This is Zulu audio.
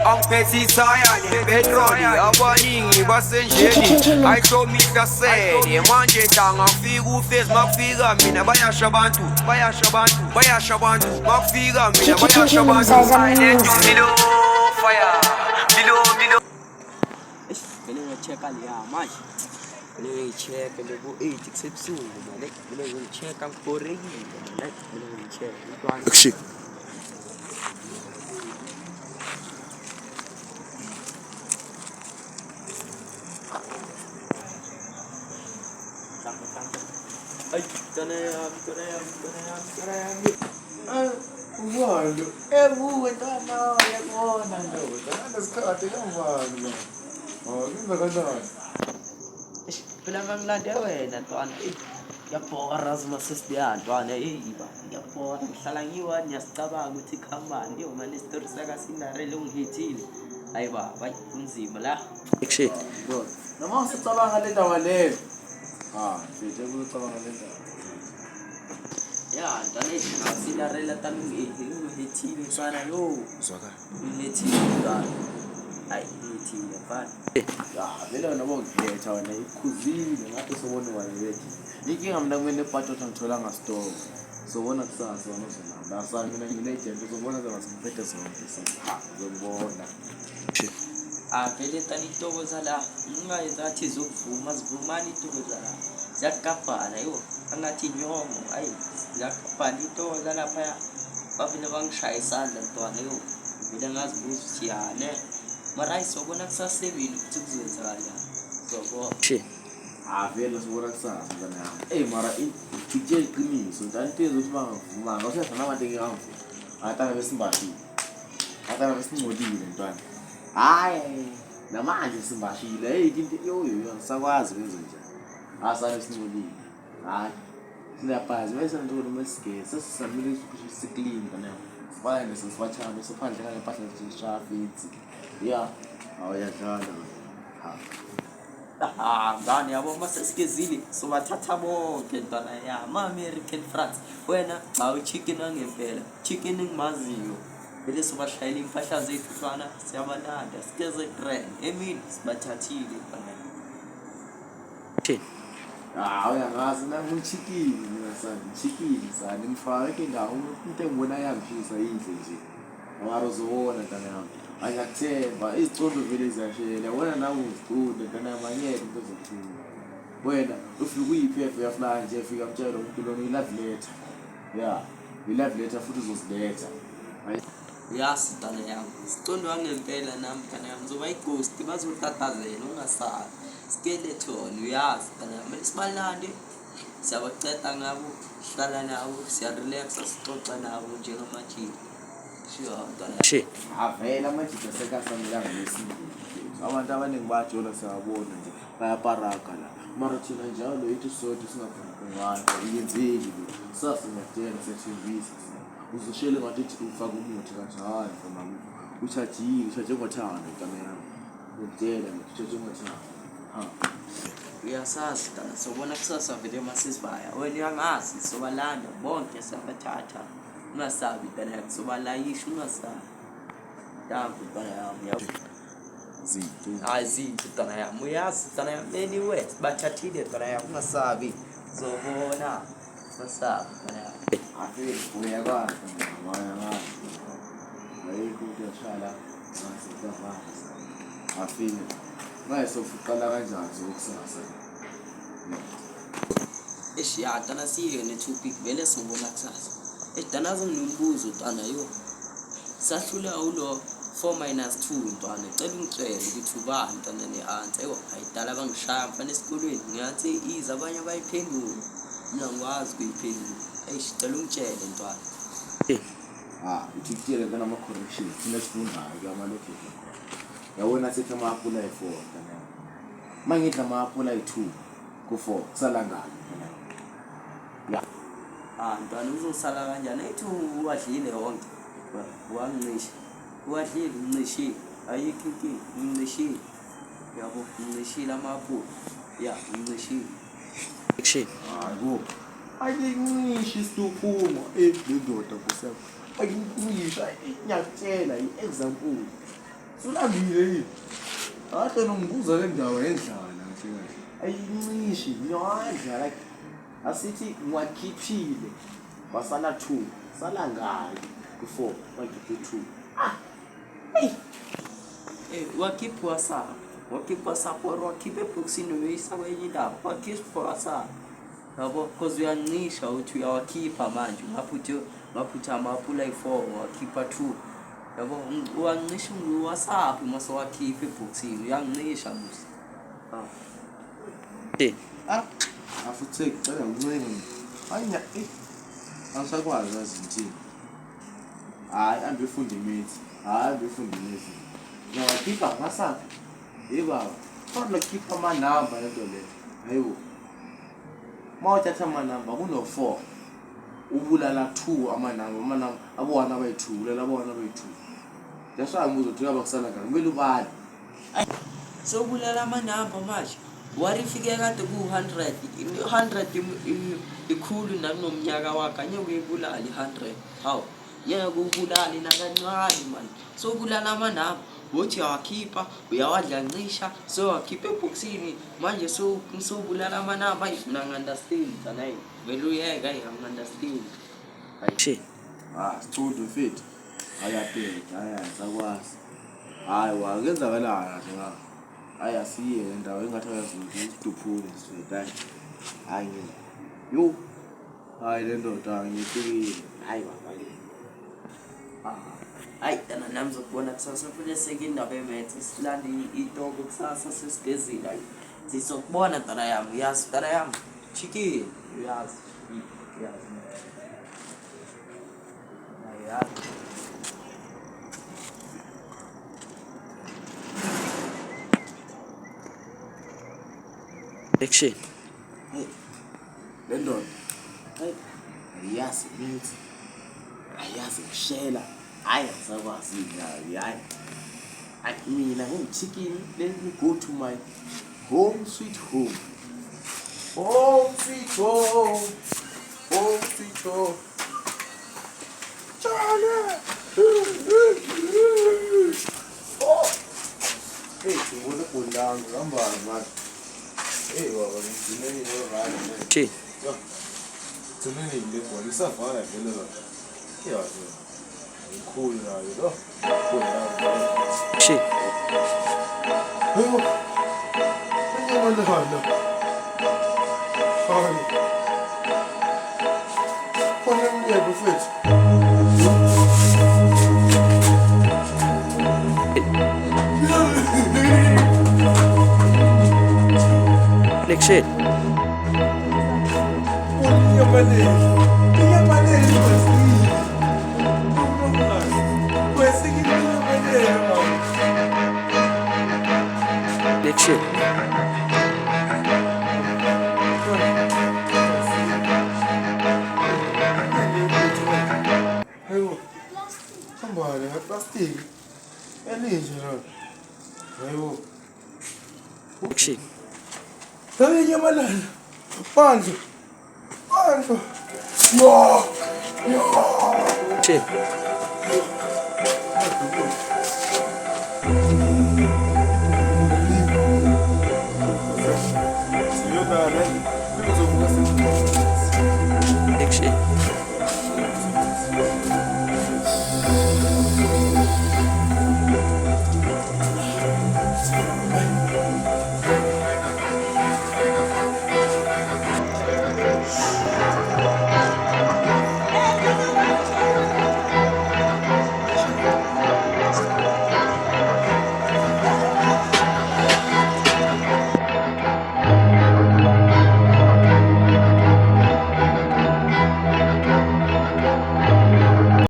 Angiphethe ithaya nepetroli, abaningi basenjeni, ayihlomi ihlasele manje ntanga. Fika ufezi, makufika mina bayasha abantu, bayasha abantu, bayasha abantu. Makufika mina bayasha abantu. Lento mlilo, fire, mlilo, mlilo. Eish, vele ngiyo-check-a leya manje. Vele ngiyi-check-e nje ku-8 kusebusuku mane. Vele ngiyi-check-a ngibhorekile mane. Vele ngiyi-check-e mntwana. Action. Tamba, tamba. Ay, mntwana yami, mntwana yami, mntwana yami, mntwana yami. Ubani? Ebuke ntwana, uyakubona ndoda. Nalesikhathi kambani lo? Oh, kwenzakalani? Eish, phela mangilande wena ntwana. Eyi, ngiyabhora zuma sesibuya ntwana. Eyi ba, ngiyabhora ngihlala ngiyi-one, ngiyasicabanga ukuthi khambani. Yo manje isitori sakaCinderella ungihithile. Hayi baba, hayi kunzima la. Action. Ndoda, noma usicabanga le ndaba leyo. Ah, mfethu, ukucabanga le ndaba. Ya ntwana, eish, Cinderella tani ungihithile mfana yo. Zwakala. Ungihithile mntwana. Hayi, ungihithile mfana. Ya, vele wena bongiletha wena ikhuzile ngathi sobona wayebethi. Inkinga mina kumele nebudget angitholanga store. Sobona kusasa wena uzolanda. Asami mina ngine-agent, uzobona zoba singiphethe zonke. Ha, uzobona. Action. Ah, vele ntwana itoko zala ngingayenza ngathi zokuvuma, zivumani itoko zala, ziyagabhana yo, angathi inyongo. Ayi, ziyagabhana itoko zalaphaya, bavele bangishaya isandla ntwana yo. Vele ngazibuza ukuthi ya ne, mara ayi, sobona kusasemini ukuthi kuzoyenzakalani, zobona. Action. Ah, vele sobona kusasa mntwana yami. Eyi mara ngikutshela iqiniso, ntwana, into yenza ukuthi bangavumanga. Usuyadlala abantu engingavuma. Atana besimbashile. Atana besingcolile ntwana. Hayi, namanje simbashile. Hey, into yo yo yo angisakwazi kwenza njani. Asale singcolile. Hayi. Siyabhazi bese ntoni mesigeza sesisamile si-clean ntwana yami. Sifana nje sesibatshana siphandle ngale mpahla zishaya fancy. Yeah. Awuyadlala. Ha. Ah, ngane yabo, uma sesigezile sobathatha bonke ntwana ya ama-American France. Wena cha, uchicken wangempela, chicken engimaziyo. Vele sobashayela iy'mpahla zethu mfana, siyabalanda sigeze grand emini, sibathathile mfana. Action. Ah, uyangazi nami ngichikile mina sani, ngichikile sani, ngifake indawo into engibona yangishisa yinhle nje. Mara uzobona ntwana yami. Angiyakuthemba, izicondo vele ziyashela. Yabona nawe uzicunde ntwana yami, angeke into ezokuhlula. Wena ufika uyiphepha uyaflya nje, fika mtshela umuntu lona i-love letter. Yeah, i-love letter futhi uzoziletha. Uyazi ntwana yami, sicondo wangempela nami ntwana yami, ngizoba i-ghost, bazotatazela, ungasabi. Skeleton, uyazi ntwana yami, kumele sibalande, siyabaceda ngabo, sihlala nabo, siyarelaxa, sixoxa nabo njengamajita. Sure ntwana yami. Action. Avele amajita sekasamelanga lesindlu. Abantu abaningi bayajola, siyabona nje bayaparaka la. Mara thina njalo yithi sodwa singaparakangani, ayenzeki le. Sasa ngiyakutshela, siyathembisa. Uzoshela ngathi uthi ufaka umuthi kathi hayi mfana, ushajile, ushaje ngothando ntwana yami. Ngiyakutshela ngithi ushaje ngothando. Ha. Uyasazi ntwana, sobona kusasa vele masisivaya. Wena uyangazi, sobalanda bonke, siyabathatha. Ungasabi ntwana yami, sobalayisha, ungasabi. Danko ntwana yami, yabo. Zinto. Hayi zinto ntwana yami, uyazi ntwana yami, anyway sibathathile ntwana yami, ungasabi. Zobona, ungasabi ntwana yami. Afike uyakwazi, uyakwazi. Ayikho into yashala ngase kuyavanga. Afike. Manje sofuqala kanjani sokusasa? Eish ya ntwana, siyeke ne-topic vele, sobona kusasa. Eish ntwana, nginombuzo ntwana yo. Sahlula ulo 4 minus 2 ntwana, cela ungitshele ukuthi ubani ntwana ne-answer. Yo ayidala bangishaya mfana esikolweni, ngingathi ize abanye abayiphendula. Mina ngikwazi ukuyiphendula. Eish, cela ungitshele ntwana. Ah, uthi kutshele ntwana ama-corrections thina esifundayo kuyama-logic khona. Yabona sithi ama-apula ayi-4 ntwana yami. Uma ngidla ama-apula ayi-2 ku-4 kusala ngaki ntwana yami? Ya. Ah ntwana, uzosala kanjani? Ethi uwadlile wonke. Wangicisha. Uwadlile, uncishile. Ayikho inkinga, uncishile. Yabo, uncishile ama-apula. Ya, uncishile. Action. Hayi bo. Ayincishi isituphuma eh le ndoda nkosi yami. Ayincishi, ngiyakutshela i-example. Sulambile yini? Ade nongibuza le ndaba yendlala kahle kahle. Ayincishi, ngiyadla like asithi ngiwakhiphile wasala 2, sala ngaki ku-4, wakhiphe 2. Eh, wakhipha WhatsApp. Wakhipha WhatsApp or wakhipha ebhokisini uyisa kwenye indawo. Wakhipha WhatsApp. Yabo, cause uyancisha uthi uyawakhipha manje. Ngaphuthe ngaphutha amaphula ayi-4 wakhipha 2. Yabo, uyancisha WhatsApp mase wakhipha ebhokisini. Uyancisha musa. Ah. Action. Ah, afuthi ngicela ngincenge. Hayi nya, eh. Angisakwazi yazi ngithini. Hayi, ambe ufunde imithi. Hayi, ambe ufunde imithi. Ngiyawakhipha ngasaphi? Hey baba, fana nokukhipha amanamba lento le. Hayibo. Uma uthatha amanamba kuno-4 ubulala 2 amanamba, amanamba abo-1 abayi-2, ubulala abo-1 abayi-2. That's why ngibuza ukuthi uyaba kusala ngani, kumele ubale. Sobulala amanamba manje. Warifike kade ku-100. I-100 ikhulu nakunomnyaka wakhe. Angeke uyibulale i-100. Hawu. Ngeke ubulale nakancane mani. Sobulala amanamba. Wothi uyawakhipha, uyawadlancisha, sowakhipha ebhokisini. Manje sowubulala amanamba. Ayi mina ngi-understand mntana ayi. Vele uyeke ayi angi-understand. Action. Ah, sicudu mfethu. Ayabheda, hayi asakwazi. Hayi wa kenzakalani kahle nga. Hayi asiye le ndawo engathi ayazi usiduphuke sifethu. Hayi. Hayi ngeke. Yo. Hayi le ndoda ngifikile. Hayi baba. Hayi dana nami zokubona kusasa futhi seke indaba emethe silande itoko kusasa sesigezile hayi. Sizokubona ntana yami uyazi ntana yami. Chicken uyazi. Uyazi. Uyazi. Action. Hey. Le ndoda. Hey. Ayiyazi imithi. Ayiyazi ukushela. Hayi asakwazi nayo. Hayi. Hayi mina ngichicken let me go to my home sweet home. Home sweet home. Home sweet home. Charlie. Oh. Hey, ngibona ibhondanga ngihambani manje. Hey baba ngigcine nini right. Action. Gcine nini le bhola isavala vele la. Yazi. Ikhulu nayo lo. Action. Hayibo. Enyamalala. Hayi. Khona emlebe mfethu. Action. Inyamalele. Inyamalele masini. Wesikile inyamalele mama. Action. Hayibo. Hambane ngeplastic. Elinje lo. Hayibo. Action. Hayi inyamalala. Bandla. Bandla. Yo. Yo. Action.